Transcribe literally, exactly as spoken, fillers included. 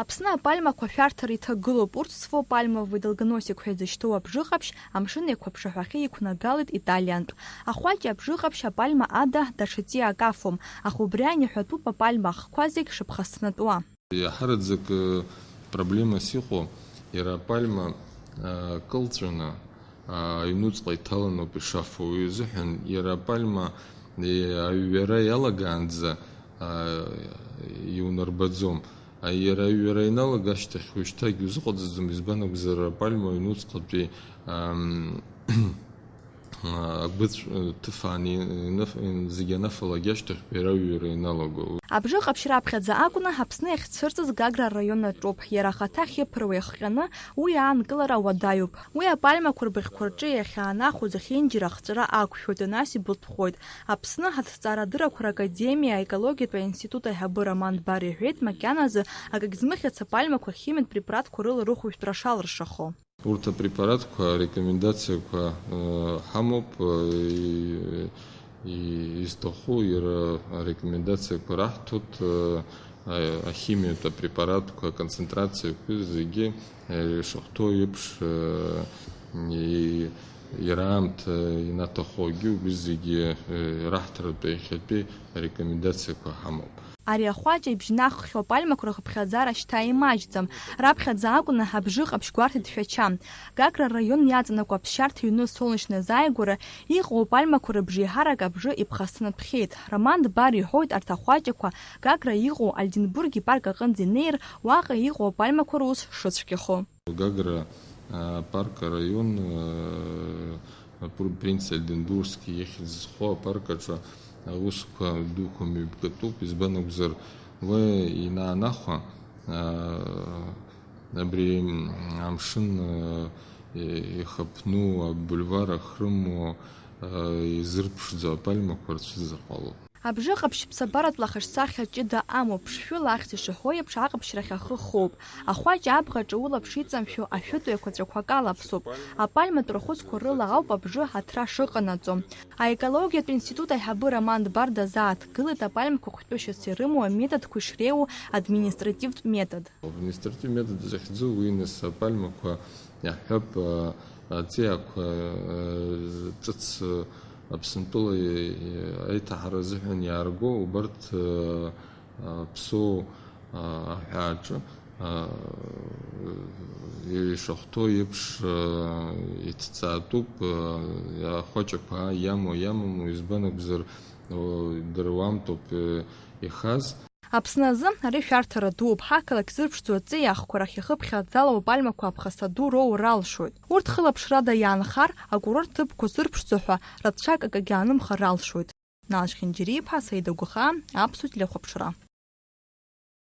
Аԥсны апальмақәа шәарҭара иҭагылоуп. Урҭ зфо пальмовый долгоносик ҳәа изышьҭоу абжыҟаԥшь амшын еиқәаԥшаҳәахьы иқәнагалеит Италиантә. Ахәаҷи абжыҟаԥшь апальма ада даҽа ҵиаак афом, аха убри ан иҳәатәуп апальма ахқәа зегь шыԥхасҭнатәуа. Иаҳараӡак, э, проблемас иҟоу, иара апальма, э, кылҵәаны, аҩнуҵҟа иҭаланоуп ишафо. Уи азыҳәан иара апальма, э, аҩҩара иалагаанӡа, а, иунарбаӡом. А, иара аҩҩара иналага ашьҭахь уажәшьҭагь узыҟаҵаӡом, избан акәзар, апальма аҩнуҵҟатәи, ам, а, агәыцә-, ҭыфаан инаф-, зегь анафалак ашьҭахь иара аҩҩара иналаго. Абжыҟаԥшь раԥхьаӡа акәны Аԥсны иахьцәырҵыз Гагра араион аҿоуп. Иара ахаҭа ахьыԥыруа иахҟьаны уи аанкылара уадаҩуп. Уи апальмақәа рбыӷьқәа рҿы иахьаанахәоз ахьынџьара ахҵәара ақәшәоит, нас ибылтәхоит. Аԥсны аҭҵаарадыррақәа ракадемиа аекологиатә аинститут аиҳабы Роман Дбар иҳәеит, макьаназы акагь змыхьыц апальмақәа химиатә препаратқәа рыла рыхәышәтәра шалыршахо. Урҭ апрепаратқәа арекомендациақәа, э, ҳамоуп, э, и-, и-, изҭаху иара арекомендациақәа раҳҭоит, э, а-, ахимиатә апрепаратқәа, аконцентрациақәа зегьы, э, ишахәҭоу еиԥш, э, и-, иара аамҭа инаҭахугьы убри зегьы, э, раҳҭаратәы иахьатәи арекомендациақәа ҳамоуп. Ари ахәаҷ ибжьнаххьоу апальмақәа рыхыԥхьаӡара шьҭа имаҷӡам. Раԥхьаӡа акәны абжыҟаԥшь гәарҭеит Шәача. Гагра араион иаҵанакуа аԥсшьарҭа иҩны Солнечное зааигәара иҟоу апальмақәа рыбжеиҳарак абжы иԥхасҭнатәхьеит. Роман Дбар иҳәоит, арҭ ахәаҷақәа Гагра иҟоу Альденбург ипарк аҟынӡа инеир, уаҟа иҟоу апальмақәа рус шрыцәгьахо. Гагра, а, апарк араион, а, апр-, принц Альденбургски ихьӡ зху апарк аҿы аусқәа дуқәа мҩаԥгатәуп, избан акәзар, уи инаанахәа, а, абри, м, амшын, а, и-, ихаԥну, абульвар ахьрымоу, а, изырԥшӡо апальмақәа рцәыӡаҟалоуп. Абжыҟаԥшь ԥсабаратә лахашсахьа ҷыда амоуп, ԥшшәыла ахьӡ ишаҳәо еиԥш, аҟаԥшьрахь ахы хоуп. Ахәаҷ абӷа ҿаулаԥш иҵамшәо ашәытәҩақәа ҵәақәак алаԥсоуп. Апальматә рахәыцқәа рыла ауп абжы аҭра шыҟанаҵо. Аекологиатә институт аиҳабы Роман Дбар дазааҭгылеит апальмақәа хәтәышьас ирымоу аметодқәа ишреиуоу административтә метод. Административтә метод захьӡу уи нас апальмақәа иаҳҳәап, а, аҵиаақәа, а, ҿыц, а, Аԥсынтәыла, а, аиҭаҳара азыҳәан иаарго убарҭ, а, а, ԥсоу, а, аҳәааҿы, а, ишахәҭоу еиԥш, а, иҭҵаатәуп, а, ахәаҷақәа иамоу, иамаму, избан акәзар, о, дара уамтоуп, а, ихаз. Аԥсны азы ари шәарҭара дууп, ҳақалақь зырԥшӡо аҵиаахқәа рахь ихыԥхьаӡалоу апальмақәа аԥхасҭа ду роур ралшоит. Урҭ хылаԥшрада иаанхар, акурорт ҭыԥқәа зырԥшӡо ҳәа рацәак акагьы аанымхар ралшоит. Налшь Хинџьариа-иԥҳа, Саида Гәахаа, Аԥсуа телехәаԥшра.